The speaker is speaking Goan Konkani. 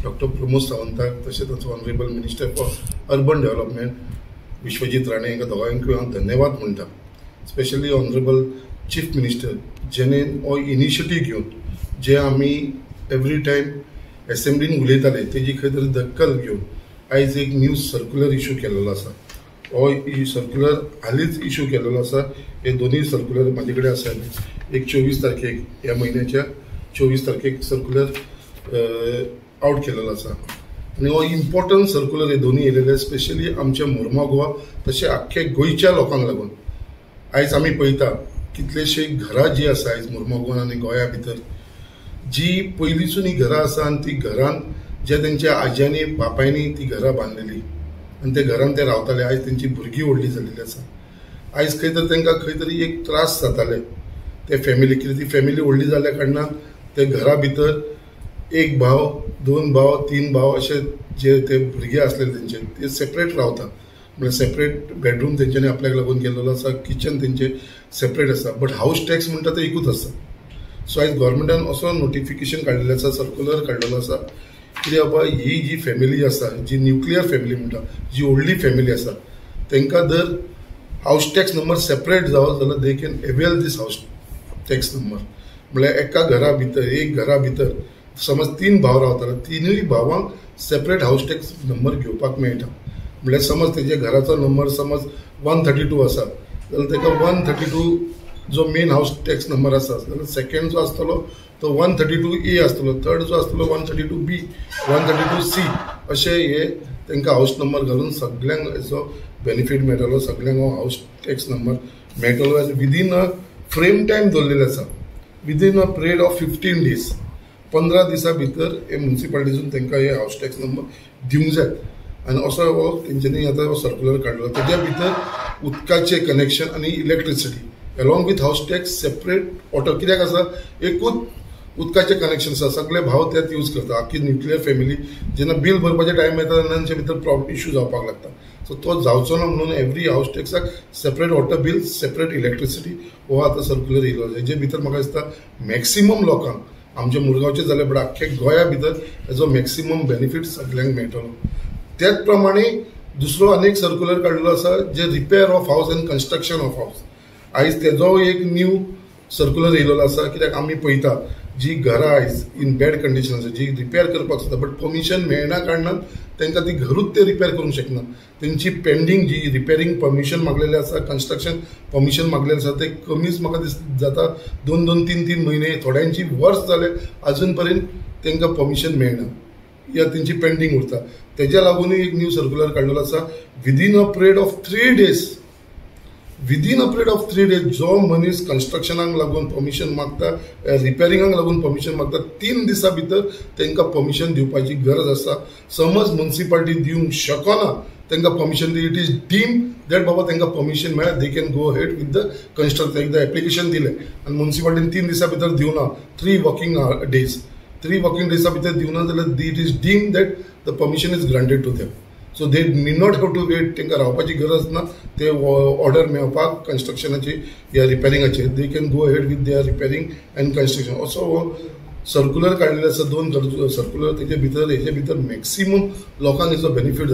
डॉक्टर प्रमोद सावंताक तशेंच honourable minister for urban development Vishwajit Rane हांकां दोगांयकूय हांव धन्यवाद म्हणटा. स्पेशली ऑनरेबल चीफ मिनिस्टर जेणे हो इनिशिएटीव घेवन जे आमी एवरी टायम एसेंब्लीन उलयताले तेजी खंय तरी दखल घेवन आयज एक न्यू सर्क्युलर इशू केलेलो आसा. हो सर्क्युलर हालींच इशू केलेलो आसा. हे दोनूय सर्क्युलर म्हाजे कडेन आसा. एक 24 तारखेक ह्या म्हयन्याच्या 24 तारखेक सर्क्युलर आवट केलेलो आसा आनी हो इम्पॉर्टंट सर्क्युलर हे दोनूय येयलेले स्पेशली आमच्या मुर्मा गोवा तशें आख्खे गोंयच्या लोकांक लागून. आयज आमी पळयता कितलेशे घरां जी आसा आयज मुर्मा गोवान आनी गोंया भितर जी पयलींसून ही घरां आसा आनी ती घरान जे तेंच्या आज्यांनी बापायनी ती घरां बांदलेली आनी ते घरान ते रावताले. आयज तेंची भुरगीं व्हडली जाल्लेली आसा. आयज खंय तरी तांकां खंय तरी एक त्रास जाताले ते फॅमिली, कित्याक ती फॅमिली व्हडली जाल्ल्या कारणान ते घरा भितर एक भाव, 2 भाव, 3 भाव अशे जे ते भुरगे आसलेले तेंचे ते सेपरेट रावता. म्हळ्यार सेपरेट बेडरूम तेंच्यांनी आपल्याक लागून केल्लो आसा, किचन तेंचे सेपरेट आसा, बट हावस टॅक्स म्हणटा ते एकूच आसा. सो आयज गव्हर्मेंटान असो नोटिफिकेशन काडलेलें आसा, सर्क्युलर काडलेलो आसा कितें बाबा ही जी फॅमिली आसा, जी न्युक्लियर फॅमिली म्हणटा, जी व्हडली फॅमिली आसा तांकां जर हावस टॅक्स नंबर सेपरेट जावो जाल्यार they can avail this house tax number. म्हळ्यार एका घरा भितर, एक घरा भितर समज 3 भाव रावताले, तिनूय भावांक सेपरेट हावस टॅक्स नंबर घेवपाक मेळटा. म्हळ्यार समज तेज्या घराचो नंबर समज 132 आसा जाल्यार ताका 132 जो मेन हावस टॅक्स नंबर आसा जाल्यार सेकेंड जो आसतलो तो 132A आसतलो, थर्ड जो आसतलो 132B, 132C अशें हे तांकां हावस नंबर घालून सगल्यांक हेचो बेनिफीट मेळटलो, सगल्यांक हो हावस टॅक्स नंबर मेळटलो. आनी विदीन अ फ्रेम टायम दवरलेले आसा, within a period of 15 days, 15 दिसां भितर हे मुन्सिपालिटीसून तांकां हे हावस टॅक्स नंबर दिवंक जाय. आनी असो हो तेंच्यांनी आतां हो सर्क्युलर काडलो. तेज्या भितर उदकाचें कनेक्शन आनी electricity along with house tax separate water, कित्याक आसा एकूच उदकाचें कनेक्शन आसा, सगळे भाव त्यात यूज करता. आख्खी न्युक्लियर फॅमिली जेन्ना बील भरपाचें टायम येता तेन्ना तांचे भितर इशू जावपाक लागता. सो तो जावचो ना म्हणून एवरी हावस टॅक्साक separate water bill, separate electricity हो आतां सर्क्युलर येयलो. हेजे भितर म्हाका दिसता मॅक्सिमम लोकांक आमच्या मुरगांवचे जाल्यार बट आख्खे गोंया भितर हेजो मॅक्सिमम बेनिफीट सगल्यांक मेळटलो. त्याच प्रमाणे दुसरो आनी एक सर्क्युलर काडलेलो आसा जे repair of house and construction of house. आयज तेजो एक न्यू सर्क्युलर येयलेलो आसा. कित्याक आमी पळयता जी घरां आयज इन बॅड कंडिशन आसा, जी रिपेर करपाक सोदता बट परमिशन मेळना कारणान तांकां ती घरूच ते रिपेर करूंक शकना. तेंची पेंडींग जी रिपेरींग परमिशन मागलेलें आसा, कन्स्ट्रक्शन परमिशन मागलेलें आसा ते कमीच म्हाका दिस जाता 2-2, 3-3 म्हयने, थोड्यांची वर्स जालें आजून पर्यंत तांकां परमिशन मेळना या तेंची पेंडींग उरता. तेज्या लागूनय एक न्यू सर्क्युलर काडलेलो आसा within a period of 3 days, within a period of 3 days जो मनीस कन्स्ट्रक्शनाक लागून परमिशन मागता, रिपेरिंगाक लागून परमिशन मागता, 3 दिसां भितर तांकां परमिशन दिवपाची गरज आसा. समज मुन्सिपालिटी दिवंक शकना तांकां permission, it is deem that बाबा तांकां परमिशन मेळ्ळा, they can go ahead with the construction. एकदां एप्लिकेशन दिलें आनी मुन्सिपालिटीन 3 दिसां भितर दिवना, 3 वर्किंग डेज, 3 वर्किंग डेजा भितर दिवना जाल्यार it is deem that the permission is granted to them. So they need not have to wait, तांकां रावपाची गरज ना ते ऑर्डर मेळपाक कन्स्ट्रक्शनाची या रिपेरिंगाची, they can go ahead with their repairing and construction. असो हो सर्क्युलर काडलेलो आसा, 2 सर्क्युलर. तेजे भितर हेजे भितर मॅक्सिमम लोकांक हेजो बेनिफीट